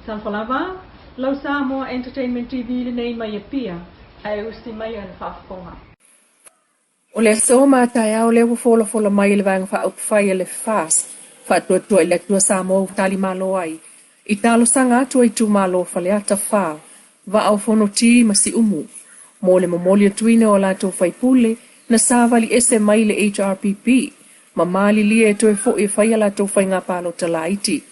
Talofa lava, lau Samoa Entertainment TV lenei mai Apia, ae usi mai le faafofoga. O le aso ma taeao lea ua folafola mai e le Vaega Faaupufai a le FAST, Faatuatua i le Atua Samoa ua talimalo ai i talosaga atu a itumalo o Faleata 4, Vaa o Fonoti ma Siumu, mo le momoli atuina o latou faipule na savali ese mai le HRPP ma malilie e toe foi e fai a latou faiga palota laiti.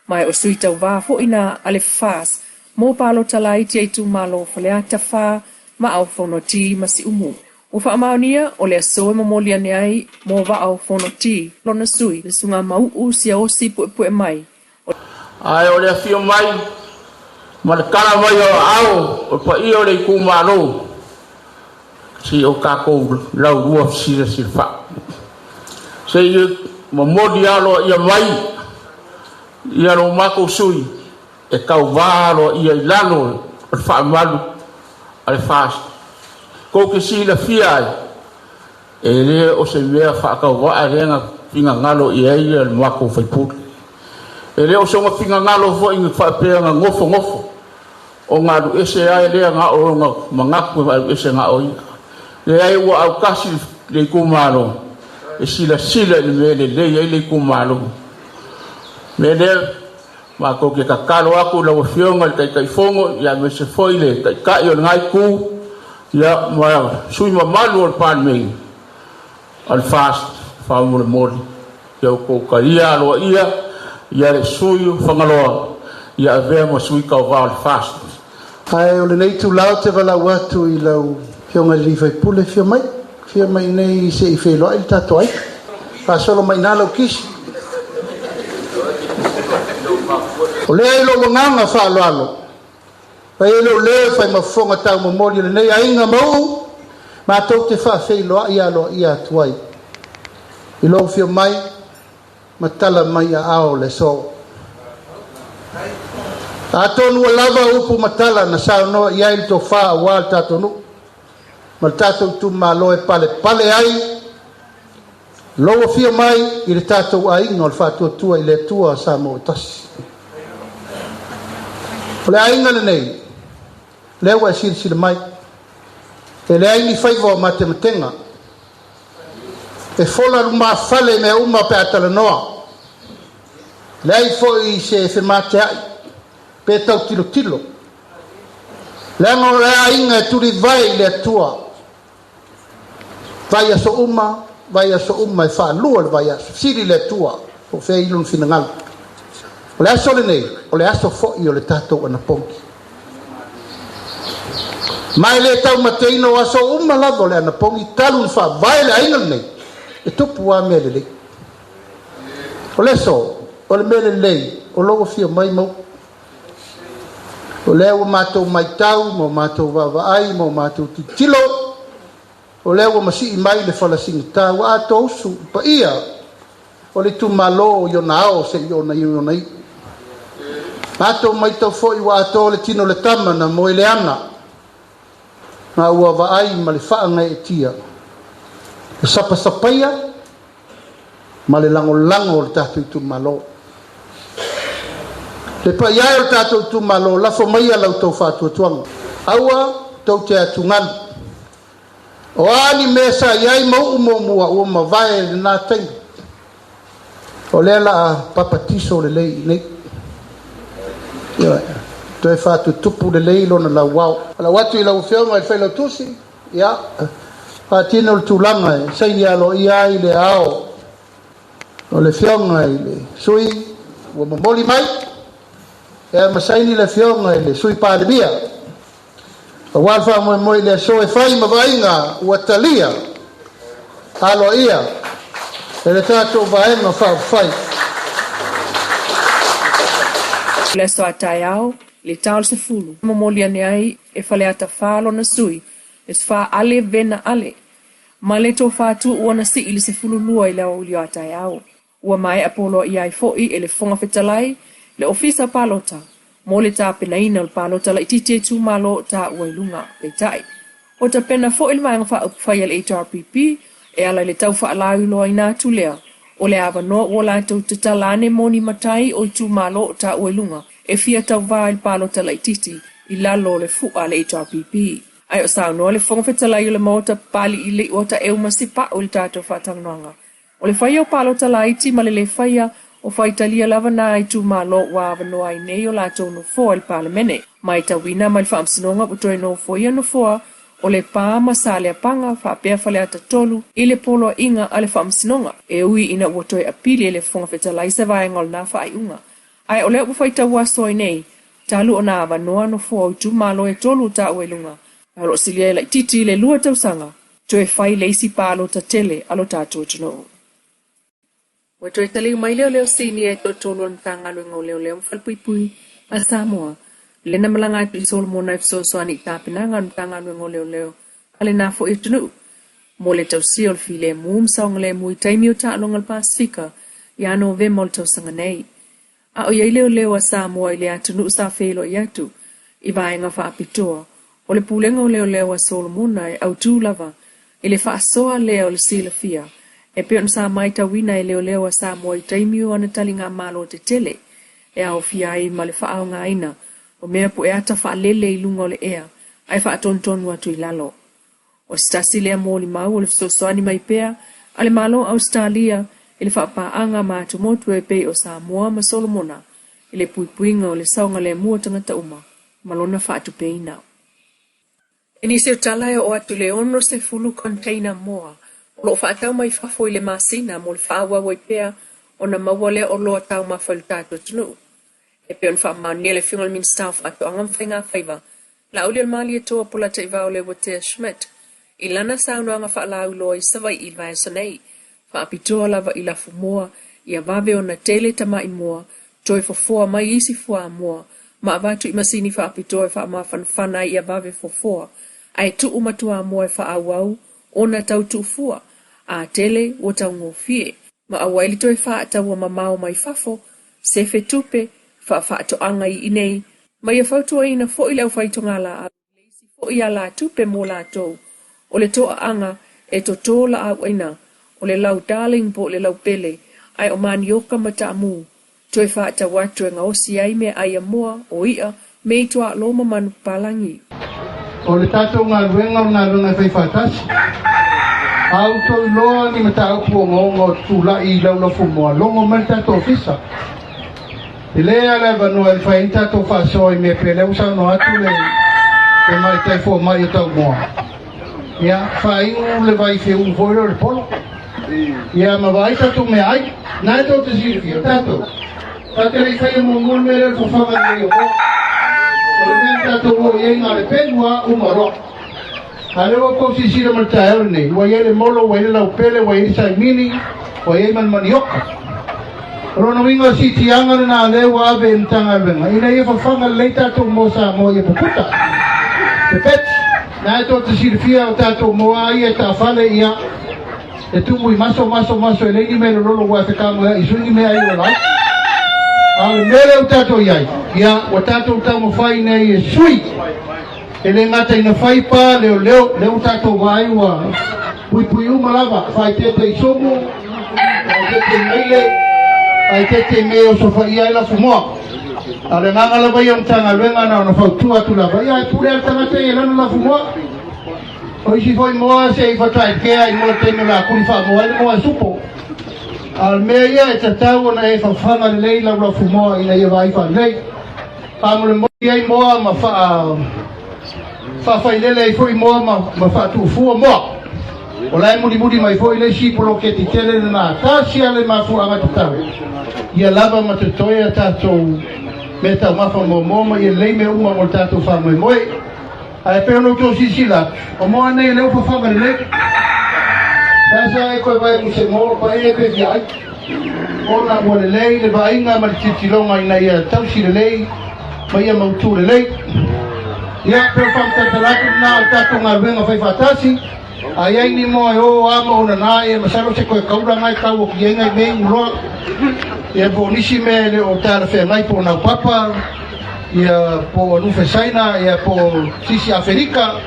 Ma o sui tauvā foi na a le FAST mo palota laiti a itumalo o Faleata 4, Vaa o Fonoti ma Siumu. Ua faamaonia o le aso e momoli ane ai mo Vaa o Fonoti lona sui, le Susuga Mauu Siaosi Puepuemai. Ae o le afio mai ma le tala mai o aao o paia o le itumalo, si o tatou laulua silasila se i momoli aloaia mai ia lo matou sui e tauvā aloaia i lalo o le faamalu a le FAST. Kou te silafia ai, e le o se mea faatauvaa lea na finagalo i ai le matou faipule. E le o soga finagalo foi na faapea na nofonofo o galu ese ai lea na o ona manatu e alu ese na o ia. Leai, ua autasi le itumalo e silasila i le mea lelei ai le itumalo. Mea lea, matou te tatalo atu i lau Afioga i le Taitaifono, ia aemaise foi le Taitai o lena itu, ia ma sui mamalu o le Palemene o le FAST, faamolemole ia outou talia aloaia ia le sui o Fagaloa ia avea ma sui tauvā o le FAST. Ae o lenei itula ou te valaau atu i lau Afioga i le sui usufono, afio mai, afio mai nei se i feiloai le tatou aiga. Faasolo mai ina lau kisi. O lea i lou agaga faaaloalo, fai ai lou leo e fai ma fofoga taumomoli o lenei aiga Mauu, matou te faafeiloai aloaia atu ai i lou afio mai ma tala mai aao o le aso. Atonu ua lava upu ma tala na saunoa i ai le tofa aua le tatou nuu ma le tatou itumalo e palepale ai lou afio mai i le tatou aiga o le Faatuatua i le Atua Samoa ua tasi. O le aiga lenei, lea ua e silasila mai, e leai ni faiva o matematega, e fola lumafale i mea uma pe a talanoa, leai foi se femateai pe tautilotilo, leaga o le aiga e tulivae i le Atua, vaiaso uma, vaiaso uma e faalua le vaiaso, sili le Atua po o fea i lona finagalo. O le aso lenei, o le aso foi o le tatou anapogi. Ma e le taumateina o aso uma lava o le anapogi talu na faavae le aiga lenei, e tupu lava mea lelei. O le aso, o le mea lelei, o lou afio mai Mauu. O lea ua matou matau ma o matou vaavaai ma o matou tilotilo, o lea ua masii mai le falasigata ua atoa usu i paia o le itumalo i ona ao seia ona iu ona iu. Matou matau foi ua atoa le tino o le tama na moe le ana, ma ua vaai ma le faagaeetia, le sapasapaia ma le lagolago o le tatou itumalo. Le paia e o le tatou itumalo, lafo maia la outou faatuatuaga. Aua tou te atugalu. O a ni mea sa i ai Mauu muamua ua mavae lena taimi. O lea la a papatiso lelei i nei. Ioe, toe faatutupu lelei lona lauao. Lau atu i lau Afioga i le Failautusi, ia, faatino le tulaga e saini aloaia ai le ao o le Afioga i le sui ua momoli mai, ia ma saini le Afioga i le Sui Palemia. Aua le faamoemoe i le aso e fai ma vaaiga ua talia aloaia e le tatou Vaega Faaupufai. O le aso a taeao, i le ta o le 10, momoli ane ai e Faleata 4 lona sui, le Sufa Ale Vena Ale, ma le tofa tuu ona sii i le 12 i le aoauli o a taeao. Ua maea poloaia ai foi e le Fofoga Fetalai le Ofisa Palota mo le tapenaina o le palota laitiiti a itumalo o taua i luga. Peitai, ua tapena foi le Vaega Faaupufai a le HRPP e ala i le tau faalauiloaina atu lea o le avanoa ua latou tatala ane mo ni matai o itumalo o taua i luga. e fia tauvā i le palota laitiiti i lalo o le fu'a a le HRPP. Ae o saunoa le Fofoga Fetalai o le Maota Papali'i ua taeu ma se pa'u i le tatou faatalanoaga. O le faia o palota laiti ma le lē faia, o faitalia lava nā itumalo ua avanoa ai nei o latou nofoa i le Palemene. Matauina mai le Faamasinoga ua toe nofoia nofoa o Lepa ma Saleapaga faapea Faleata 3 i le poloaiga a le Faamasinoga, e ui ina ua toe apili e le Fofoga Fetalai se vaega o lena faaiuga. Ae o lea ua faitau aso ai nei, talu ona avanoa nofoa o itumalo e tolu o taua i luga, ae o lo o silia e laitiiti i le 2 tausaga, toe fai le isi palota tele a lo tatou atunuu. Ua toe taliu mai lea o leo sinia e toatolu o le Matagaluega o Leoleo ma Falepuipui a Samoa, lea na malaga atu i Solomona e fesoasoani i tapenaga a le Matagaluega o Leoleo a lena foi atunuu mo le tausia o le filemu ma saogalemu i taimi o taaloga o le Pasefika ia Novema o le tausaga nei. A o i ai leoleo a Samoa i le atunuu sa feiloai atu i vaega faapitoa o le Pulega o Leoleo a Solomona e autū lava i le faasoa lea o le silafia e pei ona sa matauina e leoleo a Samoa i taimi o ana taligamalo tetele e aofia ai ma le faaaogaina o mea pueata faalele i luga o le ea ae faatonutonu atu i lalo. O se tasi lea molimau o le fesoasoani mai pea a le Malo o Ausetalia i le faapaaga ma atumotu e pei o Samoa ma Solomona i le puipuiga o le saogalemu o tagata uma ma lona faatupeina. I nisi o tala e oo atu i le 60 container moa o lo o faatau mai fafo i le masina mo le faaauau ai pea ona maua lea oloa taumafa i le tatou atunuu. E pei ona faamaonia e le Afioga i le Minisita o Faatoaga ma Faiga Faiva, Laaulialemalietoa Polataivao Leuatea Schmidt, i lana saunoaga faalauiloa i Savaii i le vaiaso nei, faapitoa lava i lafumoa ia vave ona tele tama'i moa, toe fofoa mai isi fuamoa, ma avatu i masini faapitoa e faamafanafana ai ia vave fofoa, ae tuu matuamoa e faaauau ona tau tuufua, a tele ua taugofie. Ma aua ai le toe faataua mamao mai fafo, sefe tupe, faafaatoaga i inei, ma ia fautuaina foi le aufaitogalaau i le isi foi alatupe mo latou, o le toaaga e totō laauaina, o le lau darling po o le laupele, ae o manioka ma taamu, toe faatau atu e gaosi ai meaai a moa, o i'a, me i tuaalo ma manu papalagi. O le tatou galuega o le galuega e fai faatasi. A outou iloa ni mataupu ogaoga o tulai i Laulafumoa, logo mai le tatou ofisa. E le a le avanoa e fai ai ni tatou faasoa i mea pei o lea ua saunoa atu le tamaitai fomai o Taumoa. Ia, faainu le vai feuu foi lea o le polo. Ia, ma vaai tatou meaai. Na e tou te silafia, o tatou, tatou te le i faia muamua le mea lea o le fofaga lelei o moa. O le mea na tatou o i ai na o le pelu lava uma loa. A o lea ua outou silasila ma le taeao lenei, ua i ai le molo, ua i ai le laupele, ua i ai le saimini, ua i ai ma le manioka. O lona uiga o le siitiaga lena o lea ua ave i le Matagaluega ina ia fafaga lelei tatou moa Samoa ia puputa. Pepeti, na e tou te silafia o tatou moa ia e taafale ia e tumu i maso, maso, maso e leai ni mea e lololo ua e fetagoia'i sui ni mea ai ola ai. A o le mea lea ua tatou i ai, ia ua tatou taumafai nei e sui. E le gata ina fai pa leoleo, lea ua tatou vaai ua puipui uma lava, faaeteete i somo, faaeteete i maile, faaeteete i mea e osofaia ai lafumoa. A o le agaga lava ia o Matagaluega na ona fautua atu lava, ia e pule lava le tagata ia i lana lafumoa. O isi foi moa se i faataekea i moa i le taimi o le a kuli faamoa ai le moa e supo. A o le mea ia e tatau ona e fafaga lelei lau lafumoa ina ia vaai faalelei. Faamolemole ai moa ma faa faafailele ai foi moa ma, ma faatuufua moa. O la e mulimuli mai foi le isi poloketi tele lena. Tasi lava le mafuaaga tatau ia lava ma totoe a tatou mea taumafa muamua ma ia lelei mea uma mo le tatou faamoemoe. Ae pei ona outou silasila atu, o moa nei lea ua fafaga lelei. Seasea e toe vaai atu i se moa o paea e toe fia ai. Ona ua lelei le vaaiga ma le tilotilo ina ia tausi lelei ma ia mautu lelei. Ia, pei o le faamatalamatala atu lena o le tatou galuega faifaatasi. A i ai ni moa e o a ma ona nā, ia masalo se toe taulaga e tau atu i ai nai mea inu loa. Ia po o nisi mea e le o talafeagai po o naupapa, ia po o nufe Saina, ia po o sisi Aferika.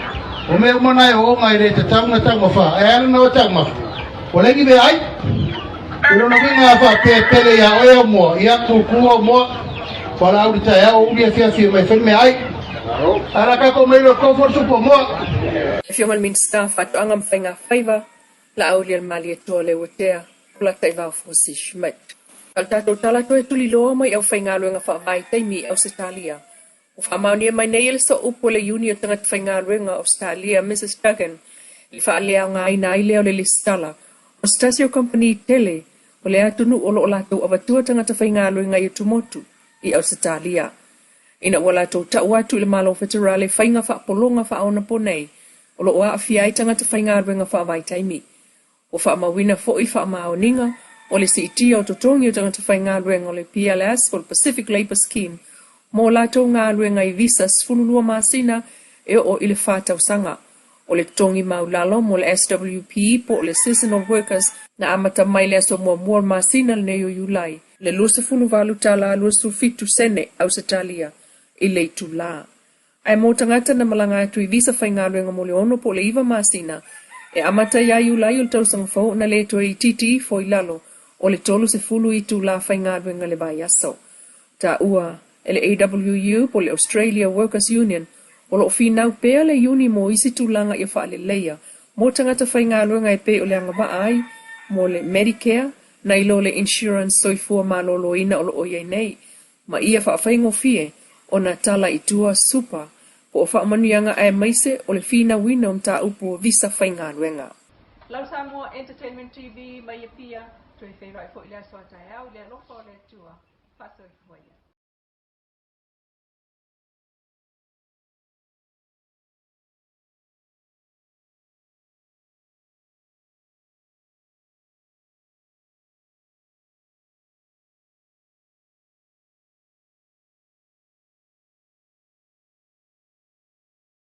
O mea uma na e ooga e le tatau ona taumafa. E ala ona taumafa, ua leai ni meaai. I lona uiga a faapea e pele iā oe au moa, ia kūkū au moa. Fualaau i le taeao ua uli afiafi e mai fai le meaai. Ae o le a tatou omai loa e tofo le supo moa. Afioga i le Minisita o Faatoaga ma Faiga Faiva, Laaulialemalietoa Leuatea Polataivao Fosi Schmidt. A o le tatou tala toe tuliloa mai aufaigaluega faavaitaimi i Ausetalia. Ua faamaonia mai nei e le Sooupu o le Iuni o Tagata Faigaluega o Ausetalia, Mrs Duggan, i le faaleaogaina ai lea o le lesitala o se tasi o kamupani tele o le atunuu o lo o latou avatua tagata faigaluega i atumotu i Ausetalia. Ina ua latou tau atu i le Malo Feterale faiga faapologa faaonaponei o lo o aafia ai tagata faigaluega faavaitaimi. Ua faamauina foi faamaoniga o le siitia o totogi o tagata faigaluega o le PLS po o le Pacific Labour Scheme mo latou galuega i visa 12 masina e oo i le 4 tausaga. O le totogi maualalo mo le SWP po o le Seasonal Workers na amata mai le aso muamua o le masina lenei o Iulai, le $28.27 sene Ausetalia i le itulā. Ae mo tagata na malaga atu i visa faigaluega mo le 6 po o le 9 masina, e amata ia Iulai o le tausaga fou ona le toe itiiti ifo i lalo o le 30 itulā faigaluega i le vaiaso. Taua e le AWU po o le Australia Workers Union o lo o finau pea le iuni mo isi tulaga ia faaleleia mo tagata faigaluega e pei o le agavaa ai mo le Medicare nai lo le Insurance Soifua Maloloina o lo o i ai nei ma ia faafaigofie ona tala i tua super po o faamanuiaga aemaise o le finauina o mataupu o visa faigaluega. Lau Samoa Entertainment TV mai Apia, toe feiloai foi i le aso a taeao i le alofa o le Atua. Faasoifua ia.